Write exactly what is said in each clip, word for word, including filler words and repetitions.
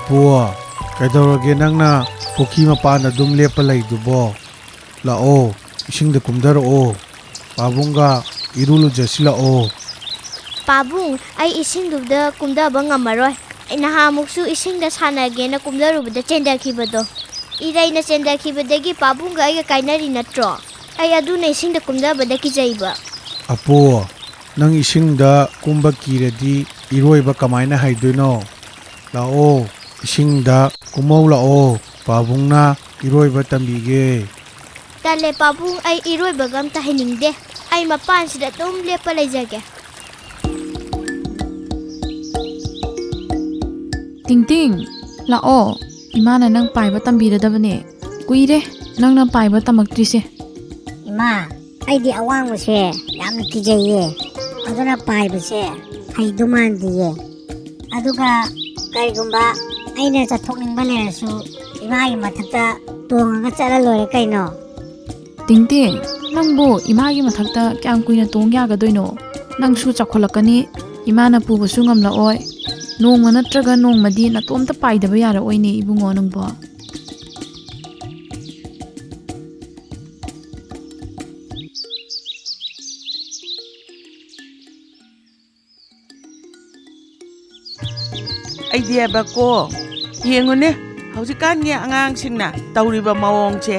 ꯄꯨ, ꯀꯩꯗꯧꯔꯒꯦ ꯅꯪꯅ ꯄꯨꯈ꯭ꯔꯤ ꯃꯄꯥꯟꯗ ꯑꯗꯨꯝ ꯂꯦꯞꯄ ꯂꯩꯗꯨꯕꯣ? ꯂꯥꯛꯑꯣ, ꯏꯁꯤꯡꯗ ꯀꯨꯝꯊꯔꯛꯑꯣ꯫ ꯄꯥꯕꯨꯡꯒ ꯏꯔꯨ ꯂꯨꯖꯁꯤ ꯂꯥꯛꯑꯣ꯫ ꯄꯥꯕꯨꯡ, ꯑꯩ ꯏꯁꯤꯡꯗꯨꯗ ꯀꯨꯝꯊꯕ ꯉꯝꯃꯔꯣꯏ꯫ ꯑꯩ ꯅꯍꯥꯟꯃꯨꯛꯁꯨ ꯏꯁꯤꯡꯗ ꯁꯥꯟꯅꯒꯦꯅ ꯀꯨꯝꯊꯔꯨꯕꯗ ꯆꯦꯟꯊꯈꯤꯕꯗꯣ꯫ ꯏꯔꯩꯅ ꯆꯦꯟꯊꯈꯤꯕꯗꯒꯤ ꯄꯥꯕꯨꯡꯒ ꯑꯩꯒ ꯀꯥꯏꯅꯔꯤ ꯅꯠꯇ꯭ꯔꯣ? ꯑꯩ ꯑꯗꯨꯅ ꯏꯁꯤꯡꯗ ꯀꯨꯝꯊꯕꯗ ꯀꯤꯖꯩꯕ꯫ ꯑꯄꯨ, ꯅꯪ ꯏꯁꯤꯡꯗ ꯀꯨꯝꯕ ꯀꯤꯔꯗꯤ ꯏꯔꯣꯏꯕ ꯀꯃꯥꯏꯅ ꯍꯩꯗꯣꯏꯅꯣ? ꯂꯥꯛꯑꯣ, ꯏꯁꯤꯡꯗ ꯀꯨꯝꯍꯧ ꯂꯥꯛꯑꯣ, ꯄꯥꯕꯨꯡꯅ ꯏꯔꯣꯏꯕ ꯇꯝꯕꯤꯒꯦ꯫ ꯇꯜꯂꯦ ꯄꯥꯕꯨꯡ, ꯑꯩ ꯏꯔꯣꯏꯕꯒ ꯑꯝꯇ ꯍꯩꯅꯤꯡꯗꯦ꯫ ꯑꯩ ꯃꯄꯥꯟꯁꯤꯗ ꯑꯗꯨꯝ ꯂꯦꯞꯄ ꯂꯩꯖꯒꯦ꯫ ꯇꯤꯡꯇꯤꯡ, ꯂꯥꯛꯑꯣ, ꯏꯃꯥꯅ ꯅꯪ ꯄꯥꯏꯕ ꯇꯝꯕꯤꯔꯗꯕꯅꯦ꯫ ꯀꯨꯏꯔꯦ ꯅꯪꯅ ꯄꯥꯏꯕ ꯇꯝꯃꯛꯇ꯭ꯔꯤꯁꯦ꯫ ꯏꯃꯥ, ꯑꯩꯗꯤ ꯑꯋꯥꯡꯕꯁꯦ ꯌꯥꯝꯅ ꯀꯤꯖꯩꯌꯦ, ꯑꯗꯨꯅ ꯄꯥꯏꯕꯁꯦ ꯍꯩꯗꯧ ꯃꯥꯟꯗꯤꯌꯦ꯫ ꯑꯗꯨꯒ ꯀꯔꯤꯒꯨꯝꯕ ꯑꯩꯅ ꯆꯠꯊꯣꯛꯅꯤꯡꯕ ꯂꯩꯔꯁꯨ ꯏꯃꯥꯒꯤ ꯃꯊꯛꯇ ꯇꯣꯡꯉꯒ ꯆꯠꯂ ꯂꯣꯏꯔꯦ ꯀꯩꯅꯣ꯫ ꯇꯤꯡꯇꯤꯡ, ꯅꯪꯕꯨ ꯏꯃꯥꯒꯤ ꯃꯊꯛꯇ ꯀꯌꯥꯝ ꯀꯨꯏꯅ ꯇꯣꯡ ꯌꯥꯒꯗꯣꯏꯅꯣ? ꯅꯪꯁꯨ ꯆꯥꯎꯈꯠꯂꯛꯀꯅꯤ, ꯏꯃꯥꯅ ꯄꯨꯕꯁꯨ ꯉꯝꯂꯛꯑꯣꯏ꯫ ꯅꯣꯡꯃ ꯅꯠꯇ꯭ꯔꯒ ꯅꯣꯡꯃꯗꯤ ꯅꯇꯣꯝꯇ ꯄꯥꯏꯗꯕ ꯌꯥꯔꯛꯑꯣꯏꯅꯦ ꯏꯕꯨꯡꯉꯣ ꯅꯪꯕꯣ꯫ ꯑꯩꯗꯤꯕꯀꯣ, ꯌꯦꯡꯉꯨꯅꯦ, ꯍꯧꯖꯤꯛꯀꯥꯟꯒꯤ ꯑꯉꯥꯡꯁꯤꯡꯅ ꯇꯧꯔꯤꯕ ꯃꯑꯣꯡꯁꯦ꯫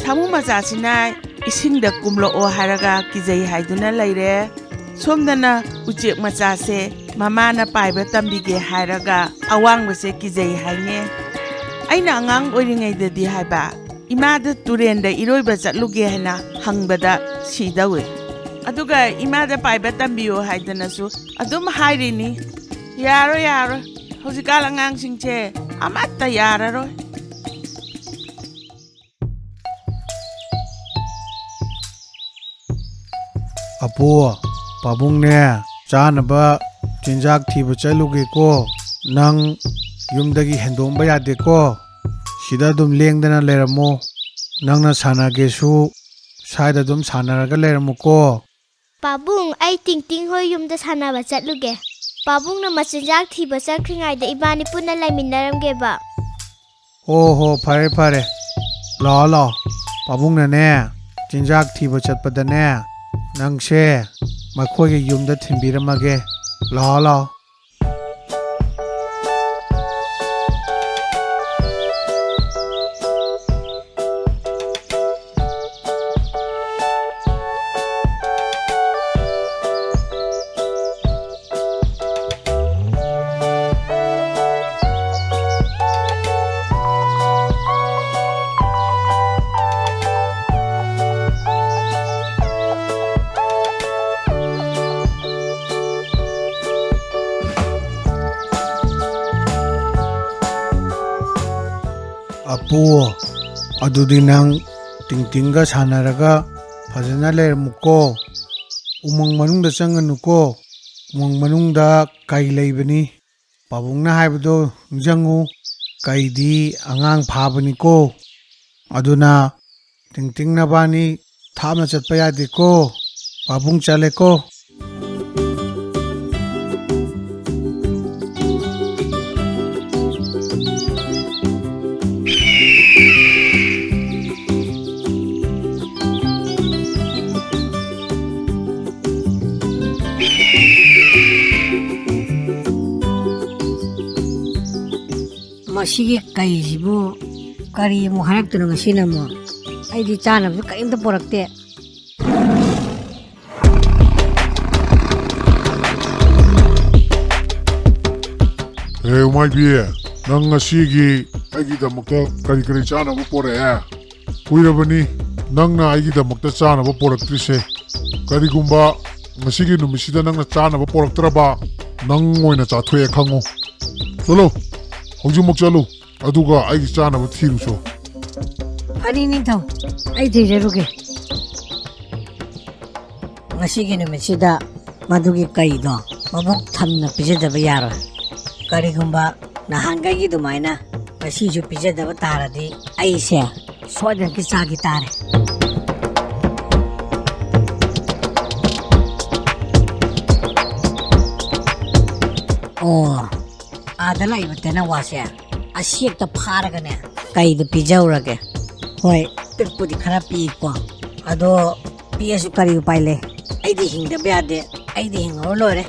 ꯁꯥꯃꯨ ꯃꯆꯥꯁꯤꯅ ꯏꯁꯤꯡꯗ ꯀꯨꯝꯂꯛꯑꯣ ꯍꯥꯏꯔꯒ ꯀꯤꯖꯩ ꯍꯥꯏꯗꯨꯅ ꯂꯩꯔꯦ, ꯁꯣꯝꯗꯅ ꯎꯆꯦꯛ ꯃꯆꯥꯁꯦ ꯃꯃꯥꯅ ꯄꯥꯏꯕ ꯇꯝꯕꯤꯒꯦ ꯍꯥꯏꯔꯒ ꯑꯋꯥꯡꯕꯁꯦ ꯀꯤꯖꯩ ꯍꯥꯏꯅꯦ꯫ ꯑꯩꯅ ꯑꯉꯥꯡ ꯑꯣꯏꯔꯤꯉꯩꯗꯗꯤ ꯍꯥꯏꯕ, ꯏꯃꯥꯗ ꯇꯨꯔꯦꯟꯗ ꯏꯔꯣꯏꯕ ꯆꯠꯂꯨꯒꯦ ꯍꯥꯏꯅ ꯍꯪꯕꯗ ꯁꯤꯗꯧꯏ꯫ ꯑꯗꯨꯒ ꯏꯃꯥꯗ ꯄꯥꯏꯕ ꯇꯝꯕꯤꯌꯨ ꯍꯥꯏꯗꯅꯁꯨ ꯑꯗꯨꯝ ꯍꯥꯏꯔꯤꯅꯤ꯫ ꯌꯥꯔꯣꯏ, ꯌꯥꯔꯣꯏ꯫ ꯍꯧꯖꯤꯛꯀꯥꯟ ꯑꯉꯥꯡꯁꯤꯡꯁꯦ ꯑꯃꯠꯇ ꯌꯥꯔꯔꯣꯏ꯫ ꯑꯄꯨ, ꯄꯥꯕꯨꯡꯅꯦ, ꯆꯥꯅꯕ ꯆꯤꯟꯖꯥꯛ ꯊꯤꯕ ꯆꯠꯂꯨꯒꯦꯀꯣ꯫ ꯅꯪ ꯌꯨꯝꯗꯒꯤ ꯍꯦꯟꯗꯣꯛꯑꯝꯕ ꯌꯥꯗꯦꯀꯣ꯫ ꯁꯤꯗ ꯑꯗꯨꯝ ꯂꯦꯡꯗꯅ ꯂꯩꯔꯝꯃꯣ꯫ ꯅꯪꯅ ꯁꯥꯟꯅꯒꯦꯁꯨ ꯁ꯭ꯋꯥꯏꯗ ꯑꯗꯨꯝ ꯁꯥꯟꯅꯔꯒ ꯂꯩꯔꯝꯃꯨꯀꯣ꯫ ꯄꯥꯕꯨꯡ, ꯑꯩ ꯇꯤꯡꯇꯤꯡ ꯍꯣꯏ ꯌꯨꯝꯗ ꯁꯥꯟꯅꯕ ꯆꯠꯂꯨꯒꯦ꯫ ꯄꯥꯕꯨꯡꯅ ꯃꯆꯤꯟꯖꯥꯛ ꯊꯤꯕ ꯆꯠꯈ꯭ꯔꯤꯉꯩꯗ ꯏꯕꯥꯅꯤ ꯄꯨꯟꯅ ꯂꯩꯃꯤꯟꯅꯔꯝꯒꯦꯕ꯫ ꯍꯣ ꯍꯣ, ꯐꯔꯦ ꯐꯔꯦ, ꯂꯥꯛꯑꯣ ꯂꯥꯛꯑꯣ꯫ ꯄꯥꯕꯨꯡꯅꯅꯦ, ꯆꯤꯟꯖꯥꯛ ꯊꯤꯕ ꯆꯠꯄꯗꯅꯦ, ꯅꯪꯁꯦ ꯃꯈꯣꯏꯒꯤ ꯌꯨꯝꯗ ꯊꯤꯟꯕꯤꯔꯝꯃꯒꯦ꯫ ꯂꯥꯛꯑꯣ ꯂꯥꯛꯑꯣ꯫ ꯑꯄꯨ, ꯑꯗꯨꯗꯤ ꯅꯪ ꯇꯤꯡꯇꯤꯡꯒ ꯁꯥꯟꯅꯔꯒ ꯐꯖꯅ ꯂꯩꯔꯝꯃꯨꯀꯣ꯫ ꯎꯃꯪ ꯃꯅꯨꯡꯗ ꯆꯪꯒꯅꯨꯀꯣ꯫ ꯎꯃꯪ ꯃꯅꯨꯡꯗ ꯀꯩ ꯂꯩꯕꯅꯤ꯫ ꯄꯥꯕꯨꯡꯅ ꯍꯥꯏꯕꯗꯣ ꯅꯤꯡꯁꯤꯡꯉꯨ, ꯀꯩꯗꯤ ꯑꯉꯥꯡ ꯐꯥꯕꯅꯤꯀꯣ꯫ ꯑꯗꯨꯅ ꯇꯤꯡꯇꯤꯡ ꯅꯕꯥꯅꯤ ꯊꯥꯞꯅ ꯆꯠꯄ ꯌꯥꯗꯦꯀꯣ꯫ ꯄꯥꯕꯨꯡ ꯆꯠꯂꯦꯀꯣ꯫ ꯃꯁꯤꯒꯤ ꯀꯩꯁꯤꯕꯨ ꯀꯔꯤ ꯑꯃꯨꯛ ꯍꯥꯏꯔꯛꯇꯣꯏꯅꯣ ꯉꯁꯤꯅ ꯑꯃꯨꯛ? ꯑꯩꯗꯤ ꯆꯥꯅꯕꯁꯨ ꯀꯔꯤꯝꯇ ꯄꯨꯔꯛꯇꯦ꯫ ꯍꯦ ꯎꯃꯥꯏꯕꯤ, ꯅꯪ ꯉꯁꯤꯒꯤ ꯑꯩꯒꯤꯗꯃꯛꯇ ꯀꯔꯤ ꯀꯔꯤ ꯆꯥꯅꯕ ꯄꯣꯔꯛꯑꯦ? ꯀꯨꯏꯔꯕꯅꯤ ꯅꯪꯅ ꯑꯩꯒꯤꯗꯃꯛꯇ ꯆꯥꯅꯕ ꯄꯣꯔꯛꯇ꯭ꯔꯤꯁꯦ꯫ ꯀꯔꯤꯒꯨꯝꯕ ꯉꯁꯤꯒꯤ ꯅꯨꯃꯤꯠꯁꯤꯗ ꯅꯪꯅ ꯆꯥꯅꯕ ꯄꯣꯔꯛꯇ꯭ꯔꯕ, ꯅꯪ ꯑꯣꯏꯅ ꯆꯥꯊꯣꯛꯑꯦ ꯈꯪꯉꯨ꯫ ꯆꯠꯂꯣ, ꯍꯧꯖꯤꯛꯃꯛ ꯆꯠꯂꯨ, ꯑꯗꯨꯒ ꯑꯩꯒꯤ ꯆꯥꯅꯕ ꯊꯤꯔꯨꯆꯣ꯫ ꯐꯅꯤ ꯅꯤꯡꯊꯧ, ꯑꯩ ꯊꯤꯖꯔꯨꯒꯦ꯫ ꯉꯁꯤꯒꯤ ꯅꯨꯃꯤꯠꯁꯤꯗ ꯃꯗꯨꯒꯤ ꯀꯩꯗꯣ ꯃꯕꯨꯛ ꯊꯟꯅ ꯄꯤꯖꯗꯕ ꯌꯥꯔꯣꯏ꯫ ꯀꯔꯤꯒꯨꯝꯕ ꯅꯍꯥꯟꯈꯩꯒꯤ ꯑꯗꯨꯃꯥꯏꯅ ꯉꯁꯤꯁꯨ ꯄꯤꯖꯗꯕ ꯇꯥꯔꯗꯤ ꯑꯩꯁꯦ ꯁꯣꯏꯗꯅꯀꯤ ꯆꯥꯈꯤ ꯇꯥꯔꯦ꯫ ꯑꯣ, ꯑꯥꯗ ꯂꯩꯕ ꯇꯦꯅꯋꯥꯁꯦ ꯑꯁꯦꯛꯇ ꯐꯥꯔꯒꯅꯦ, ꯀꯩꯗ ꯄꯤꯖꯧꯔꯒꯦ? ꯍꯣꯏ, ꯄꯤꯛꯄꯨꯗꯤ ꯈꯔ ꯄꯤꯛꯏꯀꯣ, ꯑꯗꯣ ꯄꯤꯛꯑꯁꯨ ꯀꯔꯤ ꯎꯄꯥꯏ ꯂꯩ? ꯑꯩꯗꯤ ꯍꯤꯡꯗꯕ ꯌꯥꯗꯦ, ꯑꯩꯗꯤ ꯍꯤꯡꯍꯧꯔ ꯂꯣꯏꯔꯦ꯫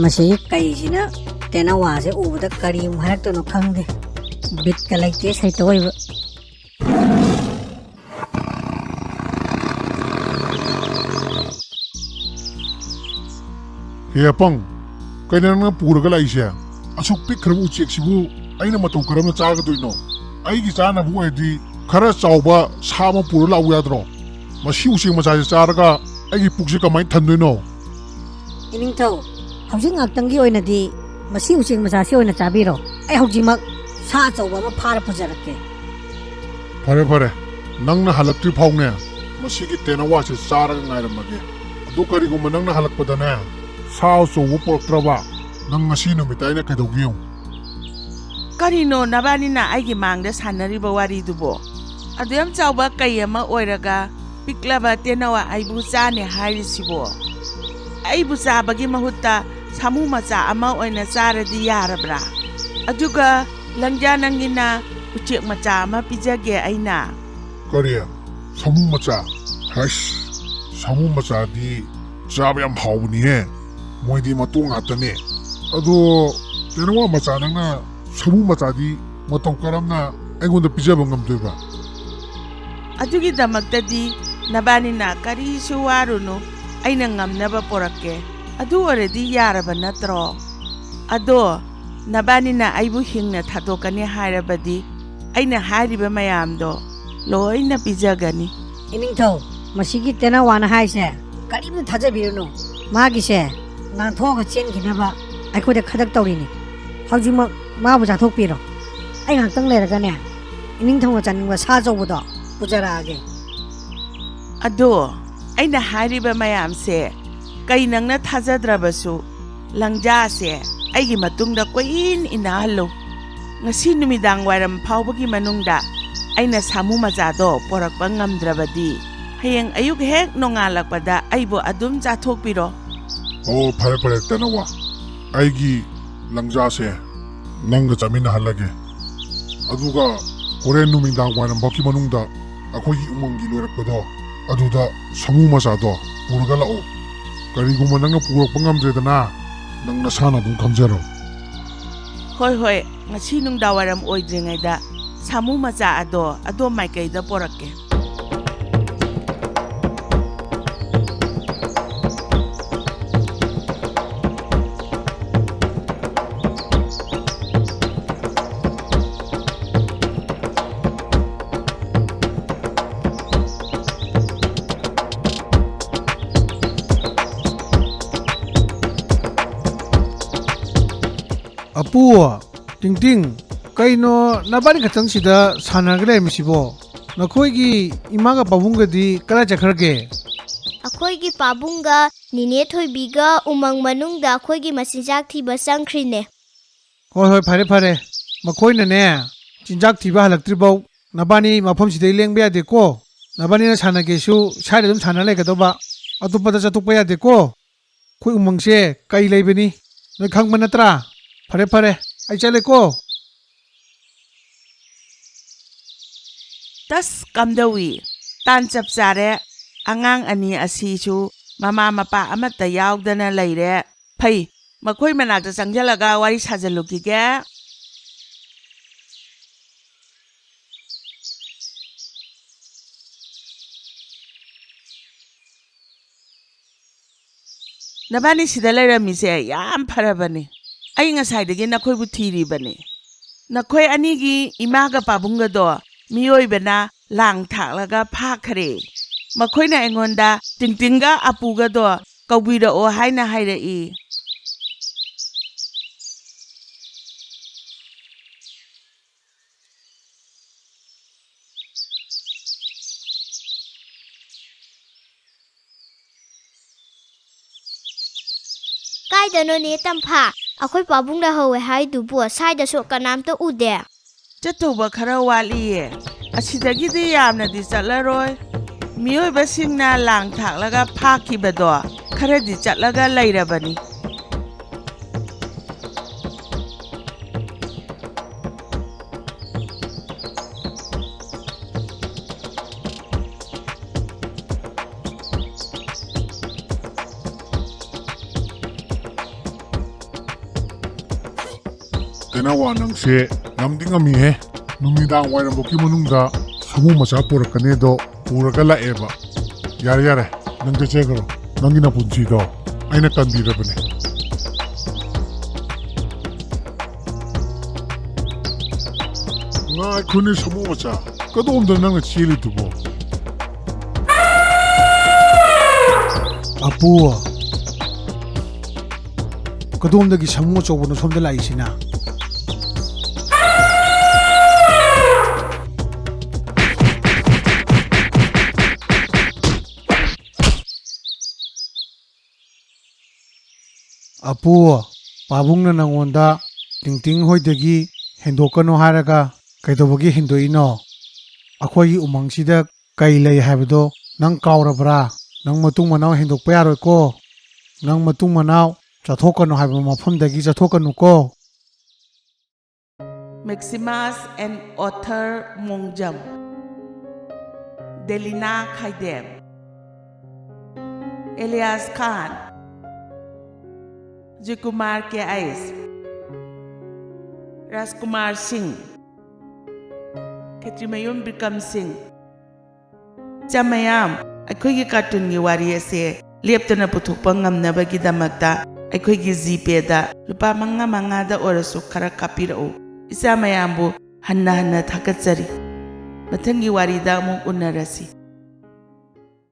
ꯃꯁꯤꯒꯤ ꯀꯩꯁꯤꯅ ꯇꯦꯅꯋꯥꯁꯦ ꯎꯕꯗ ꯀꯔꯤ ꯑꯃꯨꯛ ꯍꯥꯏꯔꯛꯇꯣꯏꯅꯣ ꯈꯪꯗꯦ꯫ ꯕꯤꯠꯀ ꯂꯩꯇꯦ, ꯁꯩꯇ ꯑꯣꯏꯕ꯫ ꯍꯦ ꯑꯄꯪ, ꯀꯩꯅꯣ ꯅꯪꯅ ꯄꯨꯔꯒ ꯂꯥꯛꯏꯁꯦ? ꯑꯁꯨꯛ ꯄꯤꯛꯈ꯭ꯔꯕ ꯎꯆꯦꯛꯁꯤꯕꯨ ꯑꯩꯅ ꯃꯇꯧ ꯀꯔꯝꯅ ꯆꯥꯒꯗꯣꯏꯅꯣ? ꯑꯩꯒꯤ ꯆꯥꯅꯕ ꯑꯣꯏꯔꯗꯤ ꯈꯔ ꯆꯥꯎꯕ ꯁꯥ ꯑꯃ ꯄꯨꯔ ꯂꯥꯛꯎ ꯌꯥꯗ꯭ꯔꯣ? ꯃꯁꯤ ꯎꯆꯦꯛ ꯃꯆꯥꯁꯦ ꯆꯥꯔꯒ ꯑꯩꯒꯤ ꯄꯨꯛꯁꯦ ꯀꯃꯥꯏꯅ ꯊꯟꯗꯣꯏꯅꯣ? ꯏꯅꯤꯡꯊꯧ, ꯍꯧꯖꯤꯛ ꯉꯥꯛꯇꯪꯒꯤ ꯑꯣꯏꯅꯗꯤ ꯃꯁꯤ ꯎꯆꯦꯛ ꯃꯆꯥꯁꯤ ꯑꯣꯏꯅ ꯆꯥꯕꯤꯔꯣ꯫ ꯑꯩ ꯍꯧꯖꯤꯛꯃꯛ ꯁꯥ ꯑꯆꯧꯕ ꯑꯃ ꯐꯥꯔ ꯄꯨꯖꯔꯛꯀꯦ꯫ ꯐꯔꯦ, ꯐꯔꯦ꯫ ꯅꯪꯅ ꯍꯜꯂꯛꯇ꯭ꯔꯤ ꯐꯥꯎꯅꯦ, ꯃꯁꯤꯒꯤ ꯇꯦꯅꯋꯥꯁꯦ ꯆꯥꯔꯒ ꯉꯥꯏꯔꯝꯃꯒꯦ꯫ ꯑꯗꯨ ꯀꯔꯤꯒꯨꯝꯕ ꯅꯪꯅ ꯍꯜꯂꯛꯄꯗꯅꯦ, ꯁꯥ ꯑꯆꯧꯕ ꯄꯨꯔꯛꯇ꯭ꯔꯕ, ꯅꯪ ꯉꯁꯤ ꯅꯨꯃꯤꯠꯇ ꯑꯩꯅ ꯀꯩꯗꯧꯒꯦ ꯌꯦꯡꯉꯨ꯫ ꯀꯔꯤꯅꯣ ꯅꯕꯥꯅꯤꯅ ꯑꯩꯒꯤ ꯃꯥꯡꯗ ꯁꯥꯟꯅꯔꯤꯕ ꯋꯥꯔꯤꯗꯨꯕꯣ? ꯑꯗꯨ ꯌꯥꯝ ꯆꯥꯎꯕ ꯀꯩ ꯑꯃ ꯑꯣꯏꯔꯒ ꯄꯤꯛꯂꯕ ꯇꯦꯅꯋꯥ ꯑꯩꯕꯨ ꯆꯥꯅꯦ ꯍꯥꯏꯔꯤꯁꯤꯕꯣ? ꯑꯩꯕꯨ ꯆꯥꯕꯒꯤ ꯃꯍꯨꯠꯇ ꯁꯥꯃꯨ ꯃꯆꯥ ꯑꯃ ꯑꯣꯏꯅ ꯆꯥꯔꯗꯤ ꯌꯥꯔꯕ꯭ꯔꯥ? ꯑꯗꯨꯒ ꯂꯪꯖꯥ ꯅꯪꯒꯤꯅ ꯎꯆꯦꯛ ꯃꯆꯥ ꯑꯃ ꯄꯤꯖꯒꯦ ꯑꯩꯅ꯫ ꯀꯔꯤ? ꯁꯥꯃꯨ ꯃꯆꯥ? ꯍꯩꯁ, ꯁꯥꯃꯨ ꯃꯆꯥꯗꯤ ꯆꯥꯕ ꯌꯥꯝ ꯍꯥꯎꯕꯅꯤꯍꯦ꯫ ꯃꯣꯏꯗꯤ ꯃꯇꯣꯡ ꯉꯥꯛꯇꯅꯦ꯫ ꯑꯗꯣ ꯇꯦꯅꯋꯥ ꯃꯆꯥ, ꯅꯪꯅ ꯁꯥꯃꯨ ꯃꯆꯥꯗꯤ ꯃꯇꯧ ꯀꯔꯝꯅ ꯑꯩꯉꯣꯟꯗ ꯄꯤꯖꯕ ꯉꯝꯗꯣꯏꯕ? ꯑꯗꯨꯒꯤꯗꯃꯛꯇꯗꯤ ꯅꯕꯥꯅꯤꯅ ꯀꯔꯤꯁꯨ ꯋꯥꯔꯨꯅꯨ, ꯑꯩꯅ ꯉꯝꯅꯕ ꯄꯣꯔꯛꯀꯦ꯫ ꯑꯗꯨ ꯑꯣꯏꯔꯗꯤ ꯌꯥꯔꯕ ꯅꯠꯇ꯭ꯔꯣ? ꯑꯗꯣ ꯅꯕꯥꯅꯤꯅ ꯑꯩꯕꯨ ꯍꯤꯡꯅ ꯊꯥꯗꯣꯛꯀꯅꯤ ꯍꯥꯏꯔꯕꯗꯤ ꯑꯩꯅ ꯍꯥꯏꯔꯤꯕ ꯃꯌꯥꯝꯗꯣ ꯂꯣꯏꯅ ꯄꯤꯖꯒꯅꯤ꯫ ꯏꯅꯤꯡꯊꯧ, ꯃꯁꯤꯒꯤ ꯇꯦꯅꯋꯥꯅ ꯍꯥꯏꯁꯦ ꯀꯔꯤꯝꯇ ꯊꯥꯖꯕꯤꯔꯨꯅꯨ꯫ ꯃꯥꯒꯤꯁꯦ ꯅꯥꯟꯊꯣꯛꯑꯒ ꯆꯦꯟꯈꯤꯅꯕ ꯑꯩꯈꯣꯏꯗ ꯈꯗ꯭ꯔꯛ ꯇꯧꯔꯤꯅꯤ꯫ ꯍꯧꯖꯤꯛꯃꯛ ꯃꯥꯕꯨ ꯆꯥꯊꯣꯛꯄꯤꯔꯣ꯫ ꯑꯩ ꯉꯥꯏꯍꯥꯛꯇꯪ ꯂꯩꯔꯒꯅꯦ, ꯏꯅꯤꯡꯊꯧꯅ ꯆꯥꯅꯤꯡꯕ ꯁꯥ ꯑꯆꯧꯕꯗꯣ ꯄꯨꯖꯔꯛꯑꯒꯦ꯫ ꯑꯗꯣ ꯑꯩꯅ ꯍꯥꯏꯔꯤꯕ ꯃꯌꯥꯝꯁꯦ ꯀꯩ ꯅꯪꯅ ꯊꯥꯖꯗ꯭ꯔꯕꯁꯨ, ꯂꯪꯖꯥꯁꯦ ꯑꯩꯒꯤ ꯃꯇꯨꯡꯗ ꯀꯣꯏꯏꯟ ꯏꯟꯅꯍꯜꯂꯨ꯫ ꯉꯁꯤ ꯅꯨꯃꯤꯗꯥꯡ ꯋꯥꯏꯔꯝ ꯐꯥꯎꯕꯒꯤ ꯃꯅꯨꯡꯗ ꯑꯩꯅ ꯁꯥꯃꯨ ꯃꯆꯥꯗꯣ ꯄꯣꯔꯛꯄ ꯉꯝꯗ꯭ꯔꯕꯗꯤ, ꯍꯌꯦꯡ ꯑꯌꯨꯛ ꯍꯦꯛ ꯅꯣꯡꯉꯥꯜꯂꯛꯄꯗ ꯑꯩꯕꯨ ꯑꯗꯨꯝ ꯆꯥꯊꯣꯛꯄꯤꯔꯣ꯫ ꯑꯣ, ꯐꯔꯦ ꯐꯔꯦ, ꯇꯦꯅꯋꯥ꯫ ꯑꯩꯒꯤ ꯂꯪꯖꯥꯁꯦ ꯅꯪꯒ ꯆꯥꯃꯤꯟꯅꯍꯜꯂꯒꯦ꯫ ꯑꯗꯨꯒ ꯍꯣꯔꯦꯟ ꯅꯨꯃꯤꯗꯥꯡ ꯋꯥꯏꯔꯝ ꯐꯥꯎꯒꯤ ꯃꯅꯨꯡꯗ ꯑꯩꯈꯣꯏꯒꯤ ꯎꯃꯪꯒꯤ ꯂꯣꯏꯔꯛꯄꯗꯣ, ꯑꯗꯨꯗ ꯁꯥꯃꯨ ꯃꯆꯥꯗꯣ ꯄꯨꯔꯒ ꯂꯥꯛꯑꯣ꯫ ꯀꯔꯤꯒꯨꯝꯕ ꯅꯪꯅ ꯄꯨꯔꯛꯄ ꯉꯝꯗ꯭ꯔꯦꯗꯅ, ꯅꯪ ꯅꯁꯥꯅ ꯑꯗꯨꯝ ꯈꯪꯖꯔꯣ꯫ ꯍꯣꯏ, ꯍꯣꯏ, ꯉꯁꯤ ꯅꯨꯡꯗꯥꯡ ꯋꯥꯏꯔꯝ ꯑꯣꯏꯗ꯭ꯔꯤꯉꯩꯗ ꯁꯥꯃꯨ ꯃꯆꯥ ꯑꯗꯣ ꯑꯗꯣꯝ ꯃꯥꯏꯀꯩꯗ ꯄꯣꯔꯛꯀꯦ꯫ ꯑꯄꯨ, ꯇꯤꯡꯇꯤꯡ, ꯀꯩꯅꯣ ꯅꯕꯥꯅꯤ ꯈꯛꯇꯪ ꯁꯤꯗ ꯁꯥꯟꯅꯔꯒ ꯂꯩꯔꯝꯃꯤꯁꯤꯕꯣ? ꯅꯈꯣꯏꯒꯤ ꯏꯃꯥꯒ ꯄꯥꯕꯨꯡꯒꯗꯤ ꯀꯗꯥꯏ ꯆꯠꯈ꯭ꯔꯒꯦ? ꯑꯩꯈꯣꯏꯒꯤ ꯄꯥꯕꯨꯡꯒ ꯅꯤꯅꯦ ꯊꯣꯏꯕꯤꯒ ꯎꯃꯪ ꯃꯅꯨꯡꯗ ꯑꯩꯈꯣꯏꯒꯤ ꯃꯆꯤꯟꯖꯥꯛ ꯊꯤꯕ ꯆꯪꯈ꯭ꯔꯤꯅꯦ꯫ ꯍꯣꯏ, ꯍꯣꯏ, ꯐꯔꯦ, ꯐꯔꯦ꯫ ꯃꯈꯣꯏꯅꯅꯦ, ꯆꯤꯟꯖꯥꯛ ꯊꯤꯕ ꯍꯜꯂꯛꯇ꯭ꯔꯤꯐꯧ ꯅꯕꯥꯅꯤ ꯃꯐꯝꯁꯤꯗꯩ ꯂꯦꯡꯕ ꯌꯥꯗꯦꯀꯣ꯫ ꯅꯕꯥꯅꯤꯅ ꯁꯥꯟꯅꯒꯦꯁꯨ ꯁ꯭ꯋꯥꯏꯗ ꯑꯗꯨꯝ ꯁꯥꯟꯅ ꯂꯩꯒꯗꯧꯕ, ꯑꯇꯣꯞꯄꯗ ꯆꯠꯊꯣꯛꯄ ꯌꯥꯗꯦꯀꯣ꯫ ꯑꯩꯈꯣꯏ ꯎꯃꯪꯁꯦ ꯀꯩ ꯂꯩꯕꯅꯤ, ꯅꯣꯏ ꯈꯪꯕ ꯅꯠꯇ꯭ꯔꯥ? ꯐꯔꯦ, ꯐꯔꯦ, ꯑꯩ ꯆꯠꯂꯦꯀꯣ꯫ ꯇꯁ, ꯀꯝꯗꯧꯏ? ꯇꯥꯟ ꯆꯞ ꯆꯥꯔꯦ꯫ ꯑꯉꯥꯡ ꯑꯅꯤ ꯑꯁꯤꯁꯨ ꯃꯃꯥ ꯃꯄꯥ ꯑꯃꯠꯇ ꯌꯥꯎꯗꯅ ꯂꯩꯔꯦ꯫ ꯐꯩ, ꯃꯈꯣꯏ ꯃꯅꯥꯛꯇ ꯆꯪꯁꯤꯜꯂꯒ ꯋꯥꯔꯤ ꯁꯥꯖꯜꯂꯨꯈꯤꯒꯦ꯫ ꯅꯕꯥꯅꯤ ꯁꯤꯗ ꯂꯩꯔꯝꯃꯤꯁꯦ ꯌꯥꯝ ꯐꯔꯕꯅꯤ꯫ ꯑꯩ ꯉꯁꯥꯏꯗꯒꯤ ꯅꯈꯣꯏꯕꯨ ꯊꯤꯔꯤꯕꯅꯤ꯫ ꯅꯈꯣꯏ ꯑꯅꯤꯒꯤ ꯏꯃꯥꯒ ꯄꯥꯕꯨꯡꯒꯗꯣ ꯃꯤꯑꯣꯏꯕꯅ ꯂꯥꯡ ꯊꯥꯛꯂꯒ ꯐꯥꯈ꯭ꯔꯦ꯫ ꯃꯈꯣꯏꯅ ꯑꯩꯉꯣꯟꯗ ꯇꯤꯡꯇꯤꯡꯒ ꯑꯄꯨꯒꯗꯣ ꯀꯧꯕꯤꯔꯛꯑꯣ ꯍꯥꯏꯅ ꯍꯥꯏꯔꯛꯏ꯫ ꯀꯥꯏꯗꯅꯣꯅꯦ ꯇꯝꯐꯥ? ꯑꯩꯈꯣꯏ ꯄꯥꯕꯨꯡꯅ ꯍꯧꯋꯦ ꯍꯥꯏꯗꯨꯕꯨ ꯁ꯭ꯋꯥꯏꯗꯁꯨ ꯀꯅꯥꯝꯇ ꯎꯗꯦ꯫ ꯆꯠꯇꯧꯕ ꯈꯔ ꯋꯥꯠꯂꯤꯌꯦ꯫ ꯑꯁꯤꯗꯒꯤꯗꯤ ꯌꯥꯝꯅꯗꯤ ꯆꯠꯂꯔꯣꯏ꯫ ꯃꯤꯑꯣꯏꯕꯁꯤꯡꯅ ꯂꯥꯡ ꯊꯥꯛꯂꯒ ꯐꯥꯈꯤꯕꯗꯣ ꯈꯔꯗꯤ ꯆꯠꯂꯒ ꯂꯩꯔꯕꯅꯤ꯫ ꯇꯦꯅꯋꯥ, ꯅꯪꯁꯦ ꯉꯝꯗꯤ ꯉꯝꯃꯤꯍꯦ꯫ ꯅꯨꯃꯤꯗꯥꯡ ꯋꯥꯏꯔꯝꯐꯧꯀꯤ ꯃꯅꯨꯡꯗ ꯁꯥꯃꯨ ꯃꯆꯥ ꯄꯨꯔꯛꯀꯅꯤ ꯑꯗꯣ ꯄꯨꯔꯒ ꯂꯥꯛꯑꯦꯕ꯫ ꯌꯥꯔꯦ, ꯌꯥꯔꯦ, ꯅꯪ ꯆꯠꯆꯈ꯭ꯔꯣ꯫ ꯅꯪꯒꯤ ꯅꯄꯨꯟꯁꯤꯗꯣ ꯑꯩꯅ ꯀꯟꯕꯤꯔꯕꯅꯦ꯫ ꯉꯥꯏꯈꯣꯅꯦ ꯁꯥꯃꯨ ꯃꯆꯥ, ꯀꯗꯣꯝꯗ ꯅꯪꯅ ꯆꯦꯜꯂꯤꯗꯨꯕꯣ? ꯑꯄꯨ, ꯀꯗꯣꯝꯗꯒꯤ ꯁꯥꯃꯨ ꯑꯆꯧꯕꯅꯣ ꯁꯣꯝꯗ ꯂꯥꯛꯏꯁꯤꯅ? ꯑꯄꯨ, ꯄꯥꯕꯨꯡꯅ ꯅꯪꯉꯣꯟꯗ ꯇꯤꯡꯇꯤꯡ ꯍꯣꯏꯗꯒꯤ ꯍꯦꯟꯗꯣꯛꯀꯅꯨ ꯍꯥꯏꯔꯒ ꯀꯩꯗꯧꯕꯒꯤ ꯍꯦꯟꯗꯣꯛꯏꯅꯣ? ꯑꯩꯈꯣꯏꯒꯤ ꯎꯃꯪꯁꯤꯗ ꯀꯩ ꯂꯩ ꯍꯥꯏꯕꯗꯣ ꯅꯪ ꯀꯥꯎꯔꯕ꯭ꯔꯥ? ꯅꯪ ꯃꯇꯨꯡ ꯃꯅꯥꯎ ꯍꯦꯟꯗꯣꯛꯄ ꯌꯥꯔꯣꯏꯀꯣ꯫ ꯅꯪ ꯃꯇꯨꯡ ꯃꯅꯥꯎ ꯆꯠꯊꯣꯛꯀꯅꯨ ꯍꯥꯏꯕ ꯃꯐꯝꯗꯒꯤ ꯆꯠꯊꯣꯛꯀꯅꯨꯀꯣ꯫ Maximus and Arthur ꯃꯣꯡꯖꯝ, ꯗꯦꯂꯤꯅꯥ ꯈꯥꯏꯗꯦꯝ, ꯑꯦꯂꯤꯌꯥꯁ ꯈꯥꯟ, ꯖꯤꯀꯨꯃꯥꯔ ꯀꯦ ꯑꯩꯁ, ꯔꯥꯖꯀꯨꯃꯥꯔ ꯁꯤꯡ, ꯈꯦꯇ꯭ꯔꯤꯃꯌꯨꯝ ꯕꯤꯀ꯭ꯔꯝ ꯁꯤꯡ, ꯏꯆꯥ ꯃꯌꯥꯝ, ꯑꯩꯈꯣꯏꯒꯤ ꯀꯥꯔꯇꯨꯟꯒꯤ ꯋꯥꯔꯤ ꯑꯁꯦ ꯂꯦꯞꯇꯅ ꯄꯨꯊꯣꯛꯄ ꯉꯝꯅꯕꯒꯤꯗꯃꯛꯇ ꯑꯩꯈꯣꯏꯒꯤ ꯖꯤꯄꯦꯗ ꯂꯨꯄꯥ ꯃꯉꯥ ꯃꯉꯥꯗ ꯑꯣꯏꯔꯁꯨ ꯈꯔ ꯀꯥꯞꯄꯤꯔꯛꯎ꯫ ꯏꯆꯥ ꯃꯌꯥꯝꯕꯨ ꯍꯟꯅ ꯍꯟꯅ ꯊꯥꯒꯠꯆꯔꯤ꯫ ꯃꯊꯪꯒꯤ ꯋꯥꯔꯤꯗ ꯑꯃꯨꯛ ꯎꯅꯔꯁꯤ꯫